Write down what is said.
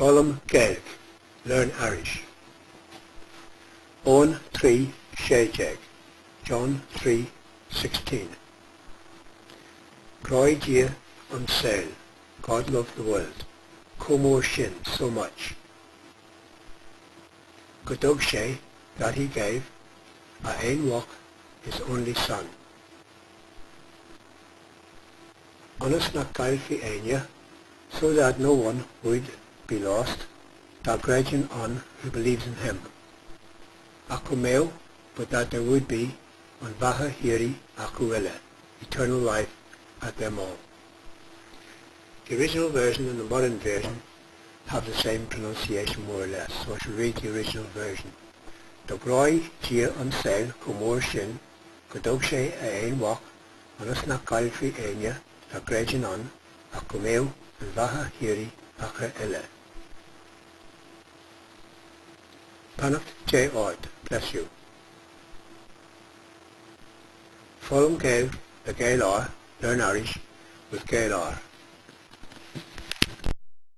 Foghlaim Gaeilge, Learn Irish. Eoin 3, 16, John 3, 16. Ghráigh Dia an saol, God loved the world, chomh mór sin, so much. Go dtug sé, that he gave, a aon mhac, his only son. Ionas nach gcaillfí éinne, so that no one would be lost, dá gcreideann ann, who believes in him. Ach go mbeadh, but that there would be, an bheatha shíoraí acu uile, eternal life at them all. The original version and the modern version have the same pronunciation more or less, so I shall read the original version. Do ghráigh Dia an saol chomh mór sin go dtug sé a aon mhac ionas nach gcaillfí éinne dá gcreideann ann ach go mbeadh an bheatha shíoraí acu uile. Beannacht Dé ort, bless you. Foghlaim Gaeilge le Gael-R, learn Irish with Gael-R.